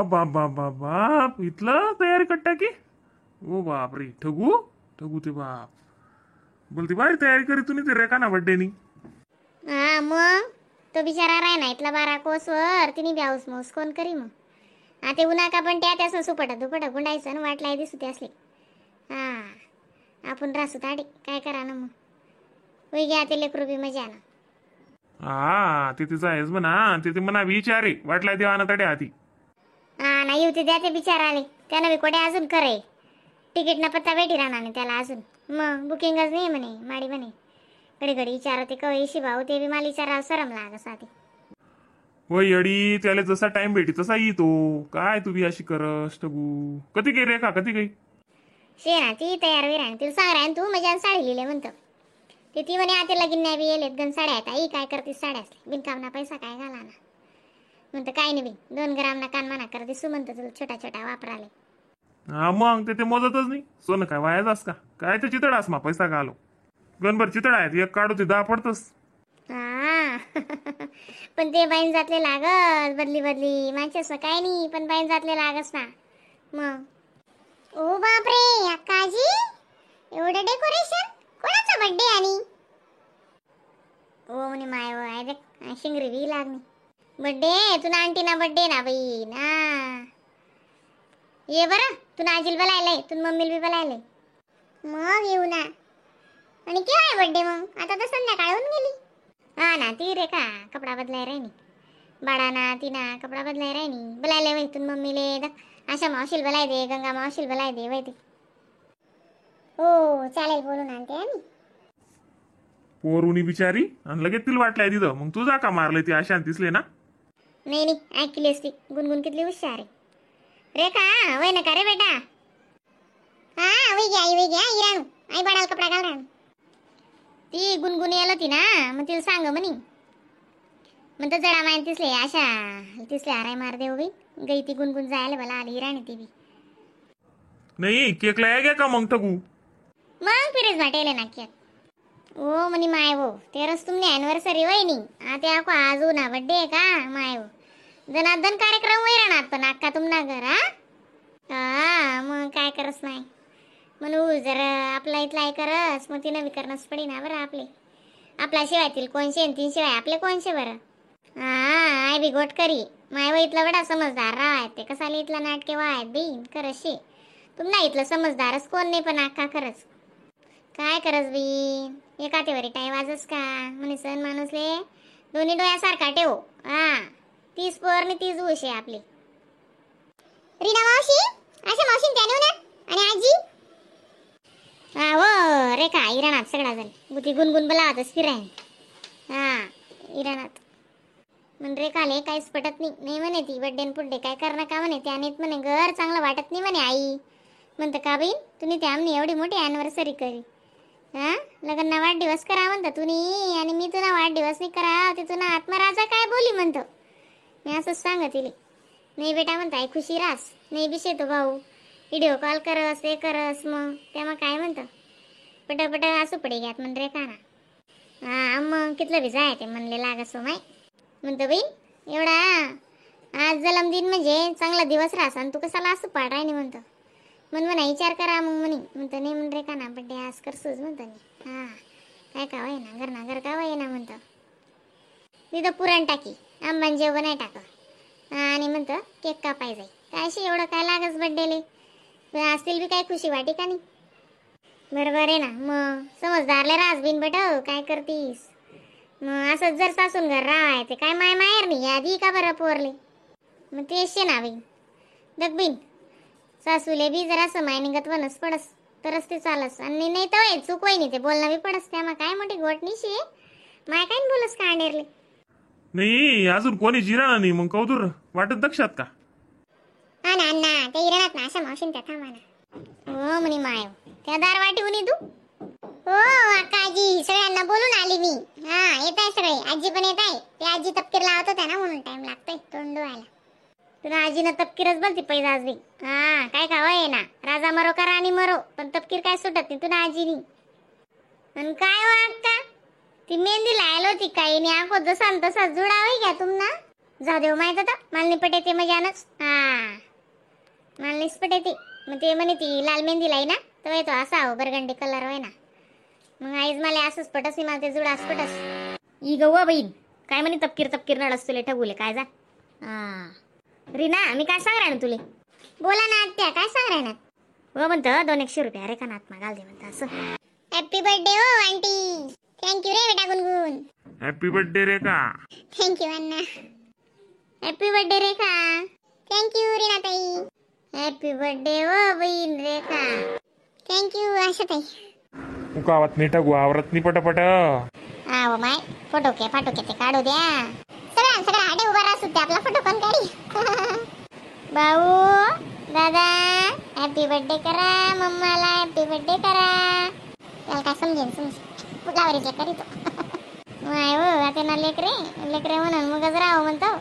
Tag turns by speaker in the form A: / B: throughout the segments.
A: बाप बाप बाप बाप बाप, इथलं तयारी कट्टा की. ओ बाप रे, ठगू ठगू ते बाप बोलती भारी तयारी करी तुम्ही ते रेखा ना बड्डेनी.
B: हा मग तो बिचारा राय ना इथला 12 कोसवर तिने ब्याऊस मौस कोण करी मग. हा ते उन्हा का पण त्या त्यासनं सुपटा दुपटा गुंडायचं आणि वाटलाय दिसू ते असले. हा आपण रासू ताडी काय करा ना मग, होई घ्या ते लेकरू बी मजा ना.
A: हा ते तिचं आहेच म्हणा, ते म्हणा विचारे वाटलाय देवा ना तडे हाती.
B: हा ना येऊ ते द्या ते बिचारा आले त्यानं बी कोठे अजून खरंय तिकीट ना पत्ता भेटी राहणार नाही त्याला अजून, मग बुकिंगच नाही म्हणे माडी म्हणे घडी घडी विचारते कव भाऊ ते बी मला विचारावं सरम लाग साठी.
A: होय येडी, त्याला जसा टाइम भेटी तसा येतो. काय तू बी अशी करस ठगू. कधी गई रेखा कधी गई?
B: शे ना ती तयार होई राहणार, तिला सांग राहणार तू मजा साडी लिहिले म्हणतो ते ती म्हणे आता लगीन नाही बी येलेत गण साड्या आहेत आई काय करतीस साड्या असल्या बिनकामना पैसा काय घाला ना म्हणतं काय नाही बी 2 ग्राम ना कान माना कर दिसू म्हणतं तुला छोटा छोटा वापराले.
A: हा मग ते मोजतच नाही सोनं काय वायाच का काय ते चितडास मा पैसा घालो गणभर चितड आहेत एक काढू ते 10 पडतस.
B: हा पण ते बाईन जातले लागत बदली बदली माणसं काय नाही पण बाईन जातले लागस ना मग. ओ बापरे अक्काजी एवढं डेकोरेशन कोणाचा बर्थडे? आणि ओ म्हणे माय आहे देख शिंगरी बी लागणी बर्थडे तुला आंटीना बर्थडे ना बाई ना ये बरं तुला आजीला बोलायलंय तुला मम्मीला बी बोलायलंय मग येऊ ना. आणि केव्हा आहे बर्थडे मग? आता तर संध्याकाळ होऊन गेली. हा ना ती रे का कपडा बदलाय राहिनी बाळा ना ती ना कपडा बदलाय राहिनी बोलायला वय तुन मम्मीले आशा मावशीला बोलाय दे गंगा मावशीला बोलाय दे वय ते. हो चालेल बोलून आणते. आणि
A: पोरुनी बिचारी आणि लगेच तिला वाटलंय तिथं मग तुझा का मारले ती आशा दिसले ना.
B: नाही नाही ऐकली असती गुणगुण कितली हुशार आहे रेखा वय ना का रे बेटा. हा वय घ्या आई वय घ्या इराणू आई बाळाला कपडा घाल राणू. ती गुणगुण येल होती ना मग तिला सांग म्हणी म्हणतं जडा माय तिसले आशा तिसले आराय मार देऊ बाई गई ती गुणगुण जायला मला आली राणी ती बी.
A: नाही केकला या घ्या का मग ठगू
B: मग फिरेज वाटेल ना केक. ओ म्हणे माय वो तेरस तुमने अॅनिव्हर्सरी वय नी आता आको आज ना बड्डे आहे का माय वो जनार्दन कार्यक्रम वय राहणार पण अक्का तुमना घर. हा मग काय करस नाही म्हणू जर आपला इथला करस मग तिनं बी करणंच पडी ना बरं आपले आपला शिवाय तील कोणशे तीन शिवाय आपले कोणशे बरं. हा I बी गोट करी माय व इथला बडा समजदार राह ते कसाले इथला नाटके वा आहेत बी खरंच शे तुमना इथलं समजदारच कोण नाही पण अक्का खरंच काय करस बी एका तेवरी टाय वाजस का म्हणे सण माणूसले दोन्ही डोळ्यासारखा ठेव. हा 30 पोर आणि 30 उशी आपली. रीना मावशी अशा मावशी त्या नेऊ ना आणि आजी. हा हो रेखा इराणात सगळा जण बुती गुणगुण बोलावतच फिराय. हा इराणात म्हण रेखाले काहीच पटत नाही नाही म्हणे ती बड्डे पुड्डे काय करणं का म्हणे त्यानेच म्हणे घर चांगलं वाटत नाही म्हणे आई म्हणतं का बहीण तुम्ही त्या आमनी एवढी मोठी अॅनिव्हर्सरी करी. हा लग्न वाढदिवस करा म्हणतं तुम्ही आणि मी तुला वाढदिवस नाही करा ते तुला आत्मराजा काय बोली म्हणतो मी असंच सांग तिले. नाही बेटा म्हणता आई खुशी रास नाही बिशे तो भाऊ व्हिडिओ कॉल करस हे करस मग त्या काय म्हणतं पटापट असू पडे घ्यात म्हण रे का ना. हा मग कितलं बी जाय ते म्हणले लागसो माय म्हणतो बाई एवढा आज जन्मदिन म्हणजे चांगला दिवस राहस आणि तू कशाला असू पाड राहिनी म्हणतो म्हण म्हणा विचार करा मग म्हणे म्हणतो नाही म्हण रे का ना बड्डे आज करसूच म्हणतो नाही. हा काय का ना घर ना घर का ना म्हणतो तिथं पुरण टाकी आंबान जेवण नाही टाक आणि म्हणतं केक कापाय जाई काय अशी एवढं काय लागस बड्डेले असतील बी काय खुशी वाटी का नाही. बरोबर आहे ना मग समजदारले रास बिन बट काय करतीस मग असंच जर सासून घर राहाय ते काय माय माहेर नाही यादी का बरं पोरले मग तेच शे ना बाई दग बिन सासूले बी जरा माय निघत वनस पडस तरच ते चालस आणि नाही तर चूक वय नाही ते बोलणं बी पडस त्या मग काय मोठी गोट नाही शे माय काय बोलस का आणेरले
A: नाही अजून कोणी जिराणा नाही मग कौदूर वाटत दक्षात का.
B: हा ना अण्णा ते इराणात ना अशा मावशीन त्या थांबा ना. हो म्हणे माय त्या दार वाटी तू. हो आजी सगळ्यांना बोलून आली मी. हा येत आहे सगळे आजी पण येत आहे ते आजी तपकीर लावत होत्या ना म्हणून टाइम लागतोय तोंड धुवायला. तुला आजीनं तपकीरच बोलती पैदास बी. हा काय खावं आहे ना राजा मरो का राणी मरो पण तपकीर काय सुटत नाही तुला आजीनी. आणि काय हो अक्का ती मेहंदी लायला होती काही नाही आखो जसा न तसा जुडावी घ्या तुमना जाऊ देऊ माहित होतं मला नाही पटेते मजानच. हा मला नाहीच पटेते. मग ते म्हणे ती लाल मेहंदी लाई ना तर येतो असा हो बरगंडी कलर होय ना. मग आईज मला असंच पटस नाही, मला ते जुडाच पटस.
C: ई गव्वा बहीण काय म्हणे तपकीर तपकीर नडस तुले ठगुले काय जा. हा रीना मी काय सांग ना तुले?
B: बोला ना आत्या, काय सांग राहणार?
C: व म्हणतं 200 रुपये अरे का नात मागाल दे म्हणतं असं.
B: हॅपी बर्थडे हो aunty. Thank you रे बेटा गुनगुन.
A: Happy birthday Rekha.
B: Thank you अण्णा. Happy birthday Rekha. Thank you रीनाताई. Happy birthday हो बहीण रेखा. Thank you आशाताई.
A: उकावत नाही ठगू आवरत नाही पटापट.
B: हा हो my photo के फाटो के ते काढू द्या. सगळ्या सगळ्या आडे उभा राहत होते आपला फोटो कोण काढी. भाऊ दादा हॅपी बर्थडे करा मम्माला, हॅपी बर्थडे करा. त्याला काय समजेन समजेन गावरीचे करीतो. माय हो आता ना लेकरे लेकरे म्हणून मगच राहू म्हणतो.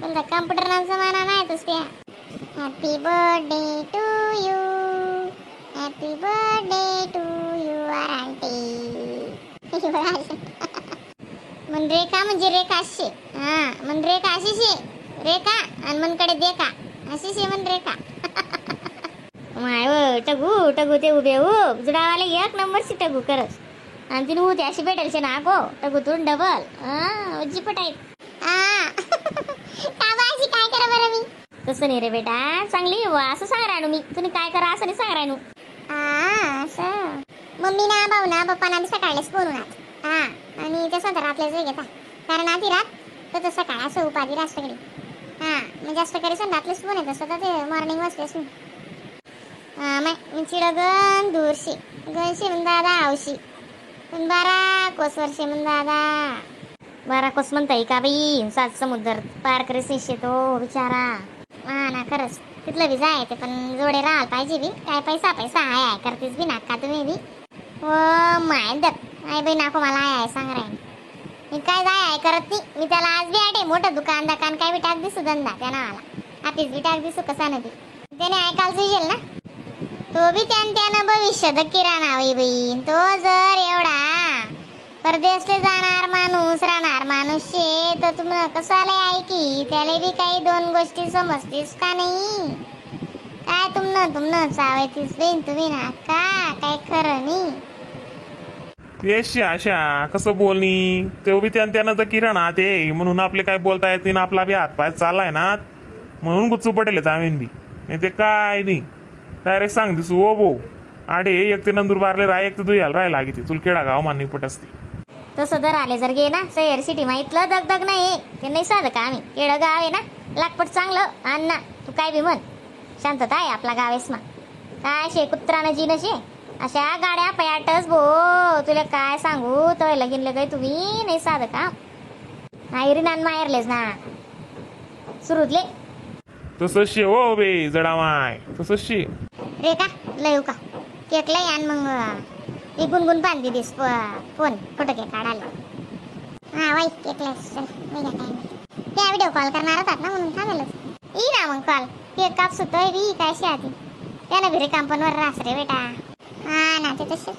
B: बोलता कम्प्युटर नाम जमाना नाही तस त्या. Happy birthday to you, happy birthday to you our aunty. मन रेखा म्हणजे रेखा अशी. हा मन रेखा अशी शे रेखा आणि मनकडे देखा अशी शे मन रेखा.
C: माय हो टगू टगू ते उभे हो जुडावाले एक नंबर सी टगू करस. आणि तिने उद्या अशी भेटेल शे ना गो टगू तुन डबल. हा जिपट आहेत.
B: का बा अशी काय करा बरं मी?
C: तसं नाही रे बेटा चांगली वा असं सांग रानू मी, तुम्ही काय करा असं नाही सांग रानू.
B: असं मम्मी ना भाऊ ना पप्पा ना सकाळीच बोलून आत. हा आणि तसं तर रातलेच घेता कारण आधी रात तर तसं सकाळ असं उपाधी रात सगळी. हा मग जास्त करी सण रातलेच फोन येत असं तर ते मॉर्निंग वाजलेच मी. हा मग मी चिड गण दूरशी गणशी म्हण दादा आवशी पण 12 कोस वर्षे म्हण दादा.
C: 12 कोस म्हणता का बाई, 7 समुद्र पार करीस तो बिचारा.
B: हा ना खरंच तिथलं बी जाय ते पण जोडे राहायला पाहिजे बी. काय पैसा पैसा आहे आहे करतेस बी नाका तुम्ही बी. हो my दक I बाई नाको मला आहे आहे सांग राहील मी काय जाय आहे करत नाही मी. त्याला आज बी आटे मोठं दुकान दाकान काय बी टाक दिसू धंदा त्या नावाला ऑफिस बी टाक दिसू कसा नदी त्याने ऐकायला सुजेल ना तो बी त्यान त्यानं भविष्य दक्की राहणार बाई बहीण. तो जर एवढा परदेशले जाणार माणूस राहणार माणूस शे तर तुम्हाला कसाले ऐकी त्याला बी काही 2 गोष्टी समजतीस का नाही? काय तुमनं तुमनं चावायतीस बहीण तुम्ही ना का काय खरं नाही.
A: येशी आशा कसं बोलणी ते बी त्यान त्यानं तर किराणा ते म्हणून आपले काय बोलता येत नाही ना, आपला बी हातपाय चाललाय ना म्हणून गुच्चू पटेल आम्ही बी. नाही ते काय नाही डायरेक्ट सांग दिसू ओ भाऊ आडे एक ते नंदुरबारले राय एक ते दुयाला राहायला लागे तुला केडा गाव मान्य पट असते.
C: तसं जर आले जर गे ना शहर सिटी मा इथलं दगदग नाही ते नाही साधं का आम्ही केडं गाव आहे ना लागपट चांगलं आण ना तू काय बी म्हण शांतता आहे आपला गावेस मा. काय शे कुत्रानं जी नशे अशा गाड्या पयाटच भो तुला काय सांगू तो लगीन काय तुम्ही नाही साधं का आयरी नान मायरलेच ना सुरुतले.
A: तसंच शे हो बे जडामाय तसंच शे.
B: रे का लय का केक लय आण मग ही गुनगुन पान दिलीस phone photo cake काढायला. हा वाई केक लय चल मी काय नाही त्या व्हिडिओ कॉल करणार होतात ना म्हणून थांबेलच. ई ना मग कॉल केक कापसू तोय बी काय शे आधी त्यानं घरी काम पण वर रास रे बेटा. हा ना ते तसे